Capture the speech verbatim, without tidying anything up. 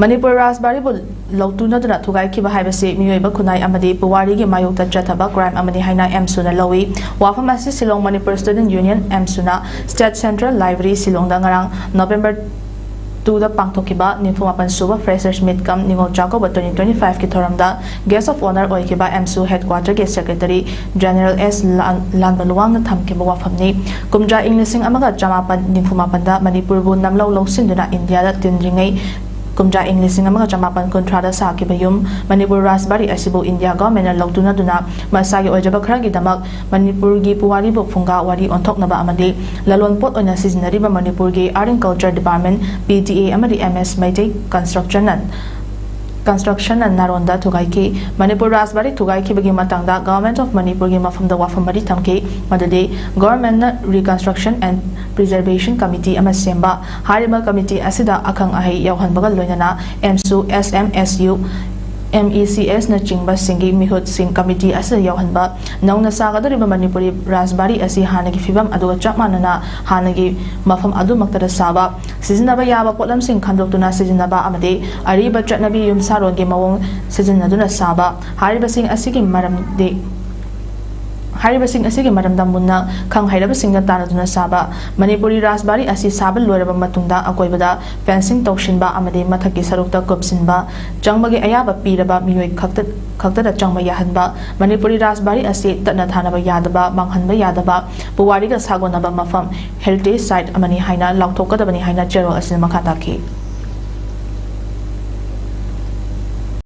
ꯃꯅꯤꯄꯨꯔ ꯔꯥꯖꯕꯥꯔꯤꯕꯨ ꯂꯧꯇꯨꯅꯗꯨꯅ ꯊꯨꯒꯥꯏꯈꯤꯕ ꯍꯥꯏꯕꯁꯤ ꯃꯤꯑꯣꯏꯕ ꯈꯨꯟꯅꯥꯏ ꯑꯃꯗꯤ ꯄꯨꯋꯥꯔꯤꯒꯤ ꯃꯥꯌꯣꯛꯇ ꯆꯠꯊꯕ crime ꯑꯃꯅꯤ ꯍꯥꯏꯅ ꯑꯦꯝꯁꯨꯅ ꯂꯧꯏ꯫ ꯋꯥꯐꯝ ꯑꯁꯤ Shillong Manipur Student Union, ꯑꯦꯝꯁꯨꯅ State Central Library ꯁꯤꯂꯣꯡꯗ ꯉꯔꯥꯡ November two ꯗ ꯄꯥꯡꯊꯣꯛꯈꯤꯕ ꯅꯤꯐꯨ ꯃꯥꯄꯟ ꯁꯨꯕ Freshers Meet cum Ningol Chakkouba twenty twenty five ꯀꯤ ꯊꯧꯔꯝꯗ Guest of Honour ꯑꯣꯏꯈꯤꯕ ꯑꯦꯝꯁꯨ headquarter ꯒꯤ Secretary General ꯑꯦꯁ ꯂꯥꯟ-, ꯂꯥꯟꯕꯂꯨꯋꯥꯡꯅ ꯊꯝꯈꯤꯕ ꯋꯥꯐꯝꯅꯤ꯫ ꯀꯨꯝꯖꯥ ꯏꯪ ꯂꯤꯁꯤꯡ ꯑꯃꯒ ꯆꯃꯥꯄꯟ ꯅꯤꯐꯨ ꯃꯥꯄꯟꯗ ꯃꯅꯤꯄꯨꯔꯕꯨ ꯅꯝꯂꯧ ꯂꯧꯁꯤꯟꯗꯨꯅ ꯏꯟꯗꯤꯌꯥꯗ ꯇꯤꯟꯗ꯭ꯔꯤꯉꯩ, ꯀꯨꯝꯖꯥ ꯏꯪ ꯂꯤꯁꯤꯡ ꯑꯃꯒ ꯆꯃꯥꯄꯟ ꯀꯨꯟꯊ꯭ꯔꯥꯗ ꯁꯥꯈꯤꯕ ꯌꯨꯝ ꯃꯅꯤꯄꯨꯔ ꯔꯥꯖꯕꯥꯔꯤ ꯑꯁꯤꯕꯨ ꯏꯟꯗꯤꯌꯥ government ꯅ ꯂꯧꯇꯨꯅꯗꯨꯅ ꯃꯁꯥꯒꯤ ꯑꯣꯏꯖꯕ ꯈꯔꯒꯤꯗꯃꯛ ꯃꯅꯤꯄꯨꯔꯒꯤ ꯄꯨꯋꯥꯔꯤꯕꯨ ꯐꯨꯡꯒꯥ ꯋꯥꯔꯤ ꯑꯣꯟꯊꯣꯛꯅꯕ ꯑꯃꯗꯤ ꯂꯂꯣꯟꯄꯣꯠ ꯑꯣꯏꯅ ꯁꯤꯖꯤꯟꯅꯔꯤꯕ ꯃꯅꯤꯄꯨꯔꯒꯤ Art and Culture Department, ꯄꯤ ꯗꯤ ꯑꯦ, ꯑꯃꯗꯤ ꯑꯦꯝ ꯑꯦꯁ ꯃꯩꯇꯩ Construction ꯅ, Construction ꯅ ꯅꯥꯔꯣꯟꯗ ꯊꯨꯒꯥꯏꯈꯤ꯫ ꯃꯅꯤꯄꯨꯔ ꯔꯥꯖꯕꯥꯔꯤ ꯊꯨꯒꯥꯏꯈꯤꯕꯒꯤ ꯃꯇꯥꯡꯗ Government of ꯃꯅꯤꯄꯨꯔꯒꯤ ꯃꯐꯝꯗ ꯋꯥꯐꯝ ꯃꯔꯤ ꯊꯝꯈꯤ, ꯃꯗꯨꯗꯤ Government ꯅ Reconstruction and Preservation Committee ꯑꯃ ꯁꯦꯝꯕ, ꯍꯥꯏꯔꯤꯕ committee ꯑꯁꯤꯗ ꯑꯈꯪ ꯑꯍꯩ ꯌꯥꯎꯍꯟꯕꯒ ꯂꯣꯏꯅꯅ ꯑꯦꯝꯁꯨ, S M S U, M E C S ꯅꯆꯤꯡꯕꯁꯤꯡꯒꯤ ꯃꯤꯍꯨꯠꯁꯤꯡ committee ꯑꯁꯤꯗ ꯌꯥꯎꯍꯟꯕ, ꯅꯧꯅ ꯁꯥꯒꯗꯧꯔꯤꯕ ꯃꯅꯤꯄꯨꯔꯤ ꯔꯥꯖꯕꯥꯔꯤ ꯑꯁꯤ ꯍꯥꯟꯅꯒꯤ ꯐꯤꯕꯝ ꯑꯗꯨꯒ ꯆꯞ ꯃꯥꯟꯅꯅ ꯍꯥꯟꯅꯒꯤ ꯃꯐꯝ ꯑꯗꯨꯃꯛꯇꯗ ꯁꯥꯕ, ꯁꯤꯖꯤꯟꯅꯕ ꯌꯥꯕ ꯄꯣꯠꯂꯝꯁꯤꯡ ꯈꯟꯗꯣꯛꯇꯨꯅ ꯁꯤꯖꯤꯟꯅꯕ ꯑꯃꯗꯤ ꯑꯔꯤꯕ ꯆꯠꯅꯕꯤ ꯌꯨꯝꯁꯥꯔꯣꯟꯒꯤ ꯃꯑꯣꯡ ꯁꯤꯖꯤꯟꯅꯗꯨꯅ ꯁꯥꯕ꯫ ꯍꯥꯏꯔꯤꯕꯁꯤꯡ ꯑꯁꯤꯒꯤ ꯃꯔꯝꯗꯤ, ꯍꯥꯏꯔꯤꯕꯁꯤꯡ ꯑꯁꯤꯒꯤ ꯃꯔꯝꯗ ꯃꯨꯟꯅ ꯈꯪ ꯍꯩꯔꯕꯁꯤꯡꯒ ꯇꯥꯟꯅꯗꯨꯅ ꯁꯥꯕ꯫ ꯃꯅꯤꯄꯨꯔꯤ ꯔꯥꯖꯕꯥꯔꯤ ꯑꯁꯤ ꯁꯥꯕ ꯂꯣꯏꯔꯕ ꯃꯇꯨꯡꯗ ꯑꯀꯣꯏꯕꯗ fencing ꯇꯧꯁꯤꯟꯕ ꯑꯃꯗꯤ ꯃꯊꯛꯀꯤ ꯁꯔꯨꯛꯇ ꯀꯨꯞꯁꯤꯟꯕ, ꯆꯪꯕꯒꯤ ꯑꯌꯥꯕ ꯄꯤꯔꯕ ꯃꯤꯑꯣꯏ ꯈꯛꯇ, ꯈꯛꯇꯗ ꯆꯪꯕ ꯌꯥꯍꯟꯕ, ꯃꯅꯤꯄꯨꯔꯤ ꯔꯥꯖꯕꯥꯔꯤ ꯑꯁꯤ ꯇꯠꯅ ꯊꯥꯅꯕ ꯌꯥꯗꯕ, ꯃꯥꯡꯍꯟꯕ ꯌꯥꯗꯕ, ꯄꯨꯋꯥꯔꯤꯒ ꯁꯥꯒꯣꯟꯅꯕ ꯃꯐꯝ, heritage site ꯑꯃꯅꯤ ꯍꯥꯏꯅ ꯂꯥꯎꯊꯣꯛꯀꯗꯕꯅꯤ ꯍꯥꯏꯅ ꯆꯦꯔꯣꯜ ꯑꯁꯤꯅ ꯃꯈꯥ ꯇꯥꯈꯤ꯫